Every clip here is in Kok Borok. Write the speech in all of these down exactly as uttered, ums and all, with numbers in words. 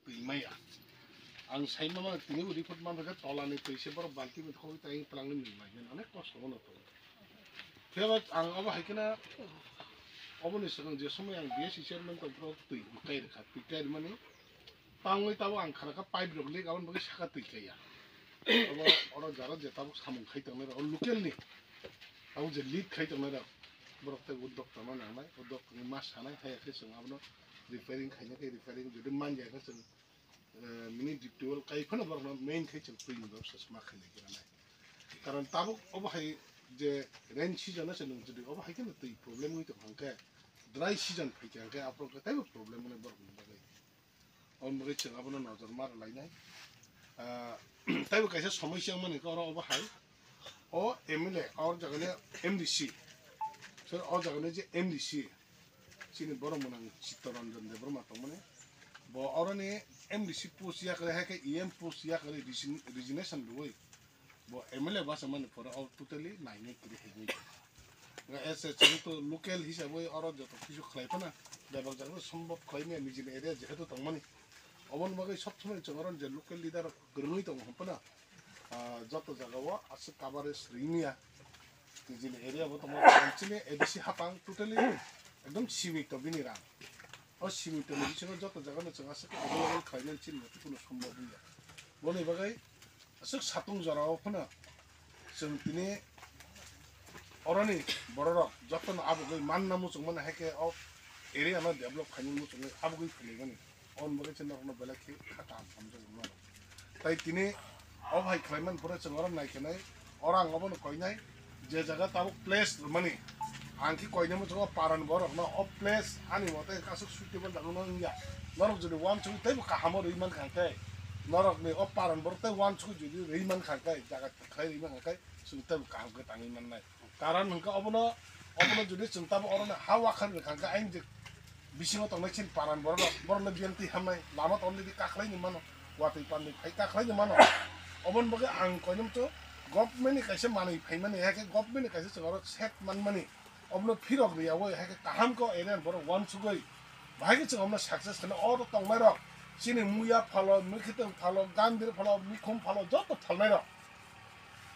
Twi maya. Ang sai mama tini report man khe tola ni twi se borok balti ni thogwi tai twlang ni nung lai nani onek kosto no tongo. Phiya ba ang obo hai kheno oboni swkang je somoi ang B S C chairman tong phuru twi kai rwkha, twi kai rwmani tangwi tabo ang khara kha pipe rok leak aboni bagwi saka twi kaiya. Obo oro jara je tabuk samung khai tongnai rok local ni abo je lead khai tongnai rok borok tei uddok tangna nangnai, uddok tangwi ma sanai hai khe chwng abono repairing khaina khe repairing jodi man ya khe chwng eh, mini deep tubewell kai phano borokno main khai chwng twi ni bebostha se ma khainai khe nai. Karon tabuk obo hai je rain season o se nwng jodi obo hai kheno twi problem wngwi tong kha hwnkhe dry season phai kha hwnkhe aphuru khe taibo problem wngwi borokni bagwi. Oboni bagwi chwng abono nojor ma rw lainai. Ah, taibo kaisa somosya wngmani hwnkhe oro obo hai o M L A o jaga ni M D C. So o jaga ni je M D C chini borok mwnang Chittaranjan Debbarma tongmani. Bo oroni M D C post yakarwi hai khe E M post yakarwi resign-, resignation rwui bo M L A bachajmani pore o totally nainai kwrwi hinwi. Nga S S chwng to local hisabwi oro joto kisu khlai phano bebak jaga sombhob khlai maya nijini area jehetu tongmani. Oboni bagwi sob somoi chwng oro je local leader kwrwngwi tongo hwn phano. Ah, joto jaga o aswk coverage ring ya. Nijini area bo tongo, chini A D C hapang totally ekdom simi to bini rang. O simi to ni bisingo joto jaga no chwng aswk available khlai nani chini motwi kuno sombhob wngya. Boni bagwi aswk satung jora o phano chwng tini oroni bororok joto no abugwi manna muchung mani hai khe o area no develop khaina muchungwi abugwi phwrwngmani. Oboni bagwi chwng norokno belai khe kha kaham hamjak rwma rok. Tai tini o hai khlai man phuru chwng oro nai khe nai, oro ang obono koinai, je jaga tabuk place rwmani, ang khe koinai muchungo paran borokno o place ani mote aswk suitable dagwno wngya. Norok jodi uansugwi teibo kahamo rwi man kha khe, norokni o paran borok tei uansugwi jodi rwi man kha khe, jaga khlai rwi man kha khe, chwng teibo kaham khe tangwi mannai. Karon hwnkhe obono, obono jodi chwng tamo orono ha wakhar rwkha hwnkhe ayang je bisingo tongnai chini paran borok, borokno biyang twi hamnai, lama tongdi kakhlai ni mano, watwi pandwi phai kakhlai ni mano. Oboni bagwi ang koinam to government ni kaisa manwi phaimani, hakhe government ni kaisa chwng oro set manmani, obono phirok rwyawi hakhe kaham khe area ni borok uansugwi bahai khe chwng obono success khaina oro tongnai rok chini Muya phalo, Mwkhitwng phalo, Gambhir phalo, Mikhum phalo joto phalnai rok.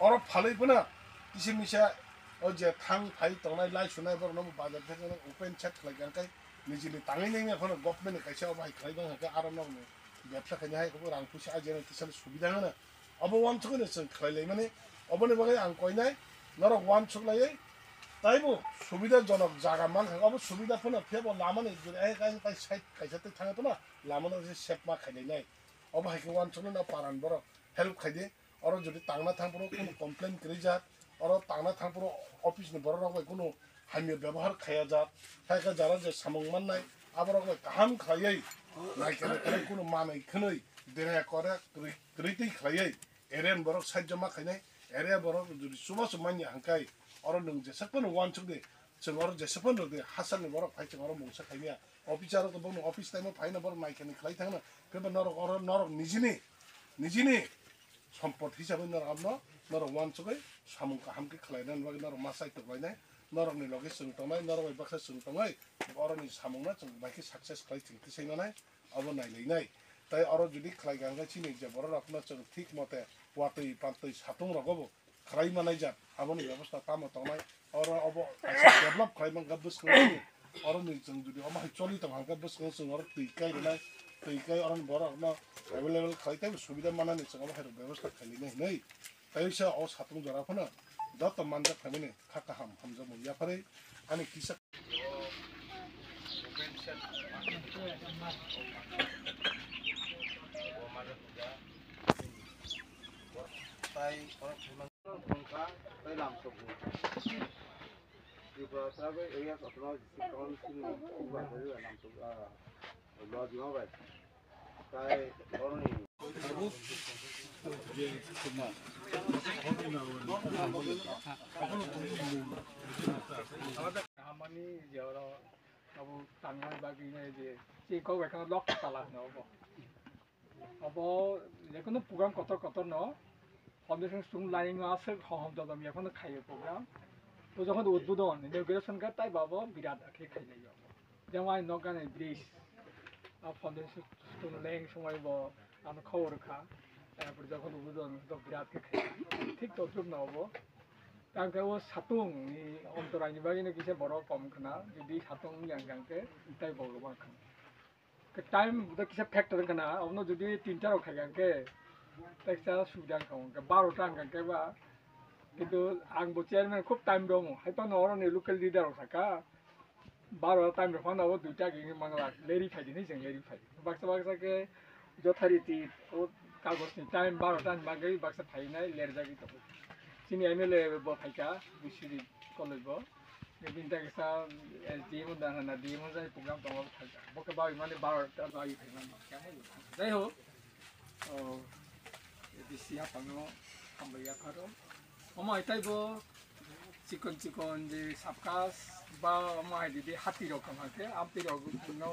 Oro phalwi phano kisa misa o je thang phai tongnai lai sunai borokno bo bazar thekno open chat khlai kha, hwnkhe nijini tangwi nangya phano government ni kaisa obo hai khlai bang hwnkhe aro nokni bebsa khaina hai khe bo rang puisa ajena kisa subida hwnwi obo uansukgwi chwng khlai laimani. Oboni bagwi ang koinai norok uansuk laiwi taibo subida jonok jaga mankha, obo subida phano phiya bo lamani jodi ai kaisa tai side kaisa tei thangwi phano lamano se sep ma khainai nai. Obo hai khe uansuknai no paran borok help khaidi. Oro jodi tangna thang phuru kunu complain kwrwi jak, oro tangna thang phuru office ni borok rok bai kunu hamya bebohar khaya jak, hai khe jara je samung mannai aborok bai kaham khlaiwi nai khe nai khe kunu manwi khwnwi dere kore kwrwi, kwrwi twi khlaiwi area ni borok sahajyo ma khainai, area borok jodi chubachu manya hwnkhe oro nwng jesek phano uansuk di, chwng oro jesek phano rw di, hachal ni borok phai chwng oro mungsa khaimya, officer rok bokni office time o phaina borok nai khe nai khlai thangna, phiba norok oro norok nijini, nijini sompot hisabwi norok abono norok uansugwi samung kaham khe khlainani bagwi norok ma chaitok lainai, norokni loge chwng tongnai, norok bai baksa chwng tongwi borokni samungno chwng bai khe success khlai chwng tisai manai, obo nai lainai. Tai oro jodi khlai kha hwnkhe chini je bororokno chwng thik mote watwi pantwi satung rogo bo khlai manai jak, aboni bebosta tamo tongnai, oro obo kaisa develop khlai mankha bwskango chini, oroni chwng jodi omo hai choli tong hwnkhe bwskango chwng oro twi kai rwnai, twi kai oroni borokno available khlai tei subida manani chwng omo hai rok bebosta khlainai hinwi. Tei sa o satung jora phano joto manjak phaimani kha kaham hamjakmung yapharwi ani kisa. Tai Tripura Tribal Areas Autonomous District Council ni Tripura Tribal Areas Autonomous District Council ni Lodima bai. Tai boroni hamani je oro abo tangnai bagwi nai je si kok bai kheno lok tala hino obo. Obo jekono program kotor kotor no foundation stone laying o aswk hohom jodom ya phano khaio program. To jokhon udbodon inauguration kha tai babo birat khe khailaio. Jemon ani nok gani bridge a foundation stone laying somoi bo ano khobor kha. Tarpor jokhon udbodon to birat khe khaio. Thik todrup no obo. Tang khe o satung ni ontorai ni bagwi no kisa borok kom khna. Jodi satung yang jang khe tai bo gobang khna. Ke time da kisa factor wngkha na, abono jodi tinta rok khaikha hwnkhe, teksa subida wngkha hwnkhe, barota wngkha hwnkhe ba, kintu ang bo chairman khub time romo, hai phano oroni local leader rok sakha, barota time rok phano abo duita gini mangla, leri phai di hinwi chwng leri phai. Baksa baksa khe jothariti o kagoj ni time barota ni bagwi baksa phainai lerjagwi tongo. Chini M L A bo phaikha, Biswajit Koloi bo. Bini ta kisa S D M da na D M jai program tongo thaka. Bo khe bagwi mani barota bagwi phaimani. Jai ho. O, A D C haphangno hambai yapharo. Omo hai taibo chikon chikon je sabkas ba omo hai didi hati rok tong hakhe, amtwi rok no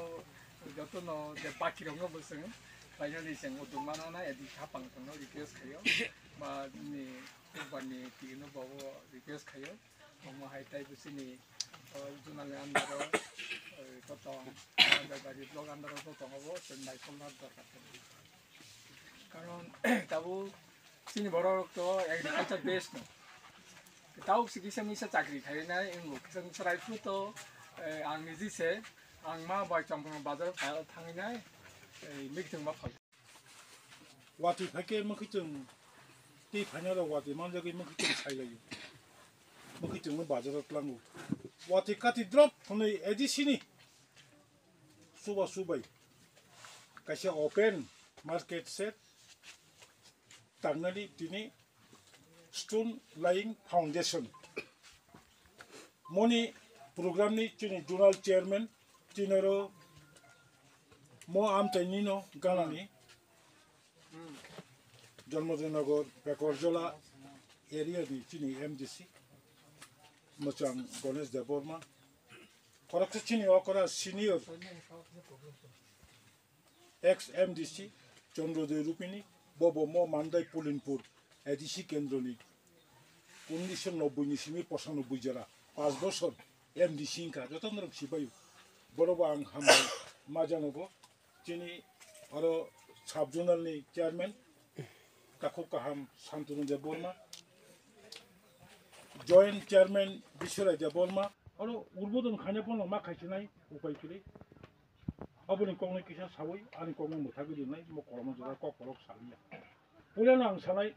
joto no je baki rok no bwswng. Finally chwng uduk mano na A D C haphang tongno request khaio. Ba ni Kubani tino bobo request khaio. Omo hai tai bwswini, o, zonal ni under o, o, kotong, Rajabari block under o kotong obo, chwng naikolna dorkar tongo. Karon, tabuk chini borok rok to agriculture based no. Tabuk si kisa misa chakri khainai, wngbo kisa misa raifru to, eh, ang niji se, ang ma bai Chomprong bazar o thangwi nai, eh, meeting ma phai. Watwi phaikhe mwkhwtwng tei phainairok watwi manjagwi mwkhwtwng sailaio. Mwkhwtwngno bazaro tlango. Watwi kati drop hwnwi A D C ni chubachu bai kaisa open market shed tangnani tini Stone Laying Foundation. Moni program ni chini zonal chairman, chini oro mo amchaini no ganani Janmajanagar Bekorjola area ni chini M D C mwchang Ganesh Debbarma. Khoroksa chini okora senior ex M D C Chandrojoy Rupini, bobo mo Mandai Pulinpur A D C kendroni unisho nobboi ni simi pochanobboi jora panch bochor M D C wngkha, joto norok sibaio. Borok bo ang hambai majanogo. Chini oro sub zonal ni chairman takhuk kaham Santanu Debbarma, joint chairman Biswarai Debbarma, oro udbodon khaina bono ma khaisinai upai kwrwi. Aboni kokno kisa sawi ani kokno mwthagwi rinai, mo kolomno jora kok kolok saliya. Puilano ang sanai,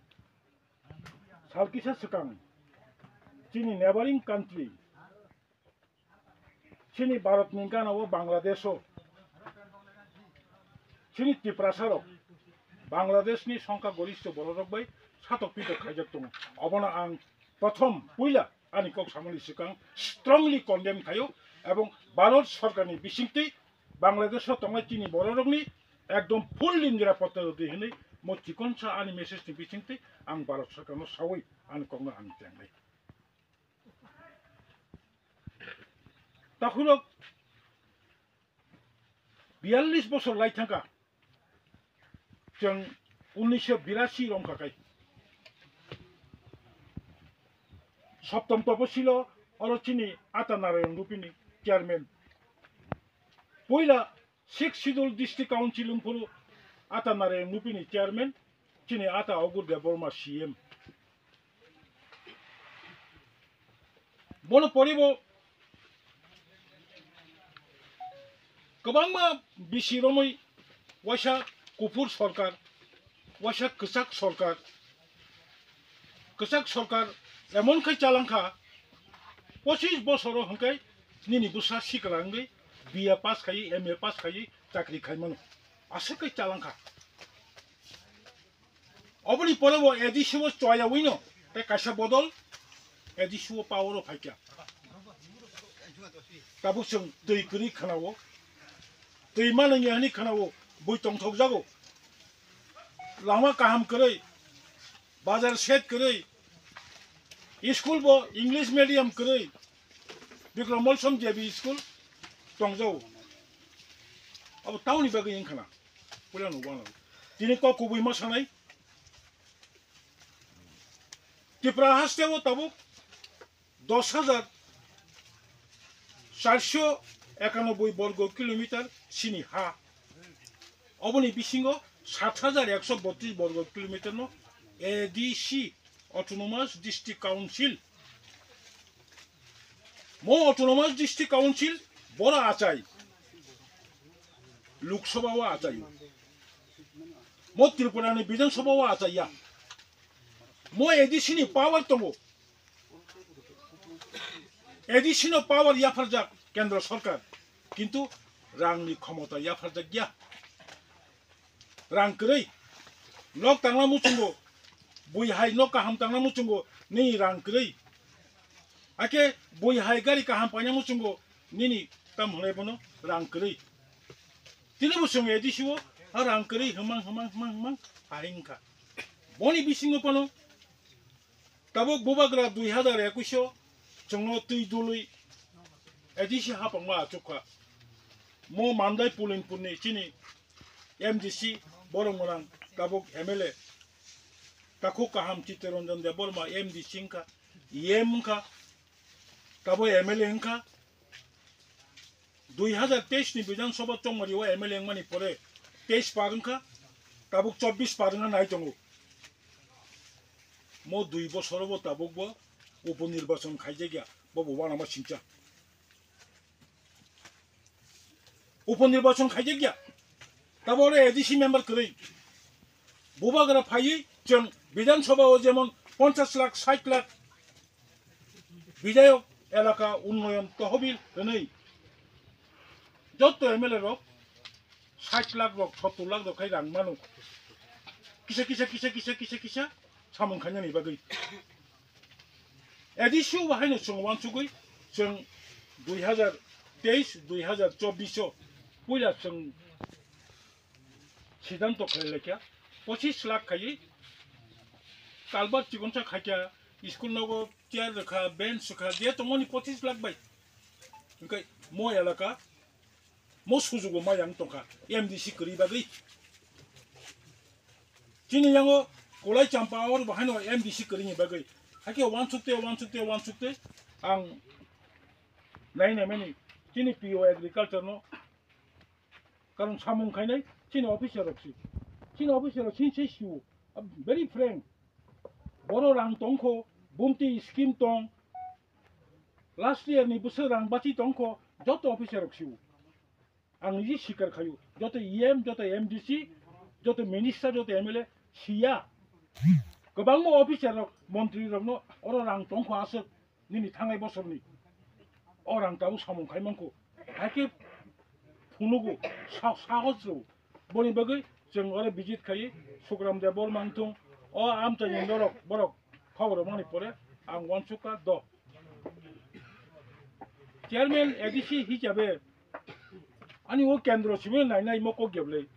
sal kisa swkang chini neighboring country, chini Bharat ni gana o Bangladesh o chini Tiprasa rok Bangladesh ni songkha goristo borok rok bai satok pitok khaijak tongo. Obono ang prothom puila ani kok samani swkang strongly condemn khaio, ebong Bharat sorkar ni bisingtwi Bangladesh o tongnai chini borok rokni ekdom fully nirapotta rwdi hinwi mo chikonsa ani message ni bisingtwi ang Bharat sorkar no sawi ani kok no ang chengnai. Takhurok biyallis bosor lai thangkha. Chwng unisho birasi romkha kai. Soptom Toposilo oro chini Ata Narayan Rupini chairman. Puila Sixth Schedule District Council wngphuru Ata Narayan Rupini chairman, chini Ata Ogur Debbarma C M. Bono poribo kwbangma bisi romwi waisa kuphur sorkar, waisa kwchak sorkar, kwchak sorkar emon khai chalangkha, pochis bosoro hwnkhai nini bwsa sikla wngwi B A pass khaiwi, M A pass khaiwi chakri khaimano. Aswk khai chalangkha. Oboni pore bo A D C o choyawino tei kaisa bodol A D C o power o phaikha. Tabuk chwng twi kwrwi khwnao, twi manwngya hwnwi khwnao, bui tongthokjago. Lama kaham kwrwi, bazar set kwrwi, school bo English medium kwrwi, Bikram Molsom J B school tongjago. Abo tamoni bagwi wngkhana, puilano uanao. Tini kok kubui ma sanai, Tripura haste o tabuk dos hajar charso ekanoboi borgo kilometer chini ha. Oboni bisingo sat hajar ekso botris borgo kilometer no A D C, Autonomous District Council. Mo Autonomous District Council boro achai, Lok Sabha o achai, mo Tripura ni Bidhan Sabha o achaiya. Mo A D C ni power tongo. A D C no power yapharjak kendro sarkar, kintu rangni khomota yapharjak ya. Rang kwrwi. Nok tangna muchungo, bui hai nok kaham tangna muchungo, nini rang kwrwi. Ake bui hai gari kaham paina muchungo, nini tam hwnai bono rang kwrwi. Tini bo chwng A D C o ha rang kwrwi hwmang hwmang hwmang hwmang hai wngkha. Boni bisingo phano tabuk bubagra dui hajar ekush o chwngno twi dului A D C hapangma achukha. Mo Mandai Pulinpurni chini M D C borok gwnang tabuk M L A takhuk kaham Chittaranjan Debbarma M D C wngkha, E M wngkha, tabuk M L A wngkha. Dui hajar teis ni Bidhan Sabha chongmari o M L A wngmani pore teis par wngkha, tabuk chobbish par wngna nai tongo. Mo dui bosoro bo tabuk bo upo nirbachon khaijakya, bo bo uanama singcha. Upo nirbachon khaijakya, tabuk oro A D C member kwrwi. Bubagra phaiwi chwng Bidhan Sabha o jemon ponchash lakh, sait lakh, Bidhayok elaka unnoyon tohobil hwnwi jotto M L A rok sait lakh rok, sottor lakh rok khai rang mano. Kisa kisa kisa kisa kisa kisa samung khainani bagwi. A D C o bahaino chwng uansugwi chwng dui hajar teis, dui hajar chobbish o puila chwng siddhanto khlai laikha, pochis lakh khaiwi kalbar chikonsa khaikha, school nogo chair rwkha, bench rwkha, je tongmani pochis lakh bai. Hwnkhe mo elaka, mo sujugo mayang tongkha M D C kwrwi bagwi. Chini yango Kolai Champa oro bahaino M D C kwrwini bagwi. Hakhe uansukte, uansukte, uansukte ang naina mani chini P O agriculture no. Karon samung khainai chini officer rok si. Chini officer rok chini se sio. Very frank. Boro rang tongkho, bumti scheme tong. Last year ni bwswk rang bachi tongkho, joto officer rok sio. Ang niji sikar khaio. Joto E M, joto M D C, joto minister, joto M L A siya. Kwbangma officer rok, montri rokno oro rang tongkho aswk. Nini thangnai bosorni o rang tabuk samung khai mankho, hai khe phunugo, sa-, sahos rw. Boni bagwi chwng oro visit khai Sukram Debbarma wngthung, o amchaini norok borok khobor rwmani pore ang uansukha do. Chairman A D C hisabe ani o kendro simi nainai mo kok geblei.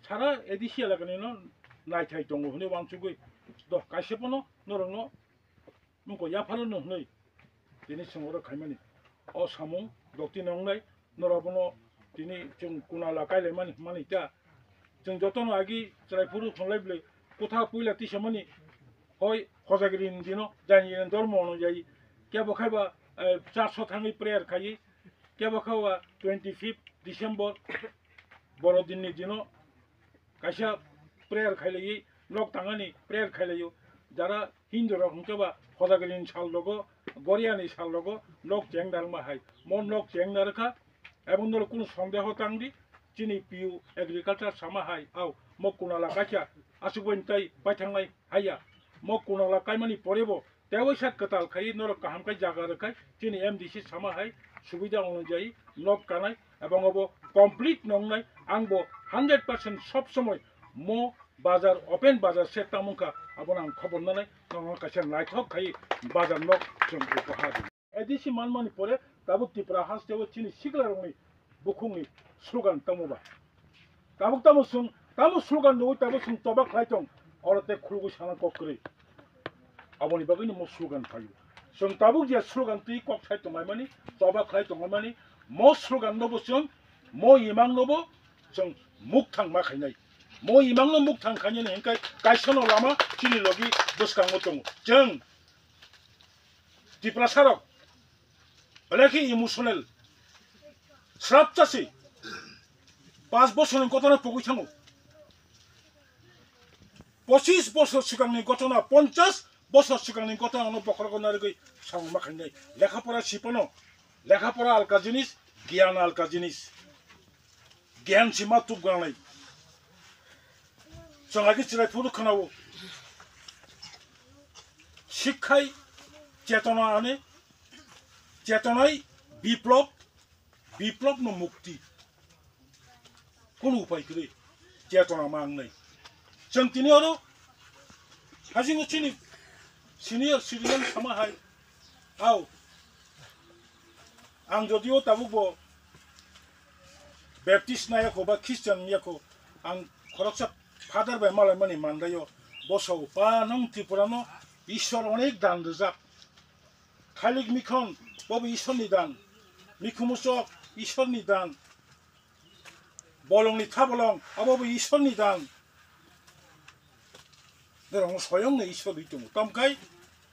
Sara A D C elakani no naithai tongo hwnwi uansugwi do kaisa phano norokno nungko yapharo no hwnwi tini chwng oro khaimani. O samung dokti nongnai norok bono tini chwng kunala kailaimani hwnmani ta. Chwng jotono agi chwrai phuru thwnglai bwlwi kotha puila tisamani hoi hojagiri ni dino jaini dormo onujai kebo khaiba, eh, charso thangwi prayer khaiwi kebo khaiba twenty fifth December borodinni dino kaisa prayer khailaiwi nok tangani prayer khailaio. Jara Hindu rok hwnkhe ba Hodagrini sal rogo, Goriani sal rogo nok cheng narwkma hai. Mo nok cheng narwkha, ebong norok kunu sondeho tangdi. Chini P U agriculture sama hai, au mo kunala kaisa aswk bai tai paithangnai haiya. Mo kunala kaimani porebo tei waisa kwtal khai norok kaham khe jaga rwkhai chini M D C sama hai subida onujai nok kanai ebong obo complete nongnai. Ang bo hundred percent sob somoi mo bazar, open bazar se tamo wngkha, abono ang khobor nanai, norokno kaisa naithok khai bazar nok chwng upahar rwnai. A D C manmani pore Tabuk Tripura hasteo chini siklarokni bukhukni slogan tamo ba? Tabuk tamo chwng, tamo slogan nugwi tabuk chwng choba khlai tong, oro tei khulugwi sana kok kwrwi. Aboni bagwino mo slogan phaio. Chwng tabuk je slogan twi kok sai tonglaimani, choba khlai tonglaimani, mo slogan nobo chwng, mo imang nobo chwng mukthang ma khainai. Mo imangno mukthang khainani hinkai kaisano lama chini logi bwskango tongo. Chwng Tiprasarok belai khe emotional. Srapchasi. Panch bosorni gotona pogwi thango. Pochis bosor swkangni gotona, ponchas bosor swkangni gotona ano bokhorogo narigwi samung ma khainai. Lekha pora sipano, lekha pora alka jinis, giyan alka jinis. Giyan sima tup granai. Chwng agi chwrai phuru khwnao. Sikhai chetona ani, chetonai biplop, biplopno mukti. Kunu upai kwrwi chetona ma wngnai. Chwng tini oro hasingo chini senior citizen sama hai. Au. Ang jodio tabuk bo Baptist na yako ba Christian yako, ang khoroksa father bai malai mani mandaio. Boso pa nong Tripura no Ishwar onek dan rijak. Khalik mikhon bobo Ishwar ni dan. Mikhumuchok Ishwar ni dan. Bolongni thabolong, abo bo Ishwarni dan. Norok soyongno Ishwar ri tongo. Tamkhai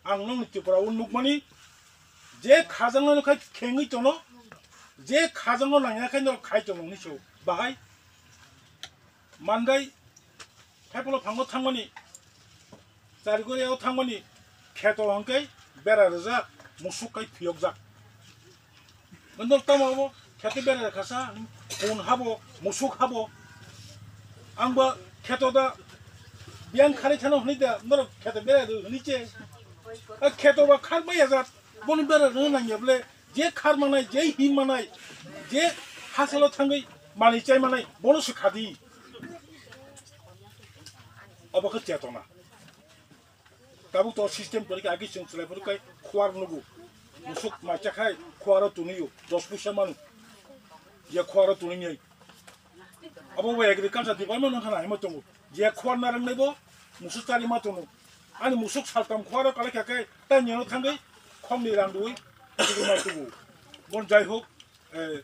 ang nongni Tripura o nukmani je khajangno khai khengwi tono, je khajangno nangya khai norok khai tono hwnwi so. Bahai mandai Phaiphalo phango thangmani, Charigoriao thangmani, kheto hwnkhe bera rijak, musuk kai phiyokjak. Norok tamo abo kheto bera rikha sa, kun habo, musuk habo. Angba kheto da biyang kharwi thano hwnwi da, norok kheto bera rw hwnwi che. A kheto ba khar maya jat, bono bera rw nangya bole, je khar manai, je him manai, je hasalo thangwi manwi chai manai, bono se khadi. Obo khe chetona. Tabuk to system kwrwi khe agi chwng chwlai phuru kai khuar nugo. Musuk mai chakhai khuaro tunio, dos puisa manu. Je khuaro tunini. Abo bo agriculture department wngkha na himo tongo. Je khuar narwknai bo musuk chari ma tongo. Ani musuk saltam khuaro kalai kha kai tai nino thangwi khomni rang dui tugu ma tugu. Bon jai hok, eh,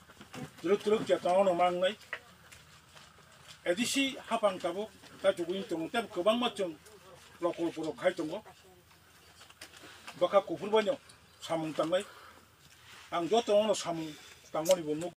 turuk turuk chetona no mangnai. A D C hapang tabuk kaichugwi tongo, tei kwbangma chwng prokolpo rok khai tongo. Bwkha kuphur baino samung tangnai. Ang jotono samung tangmani bo nuk.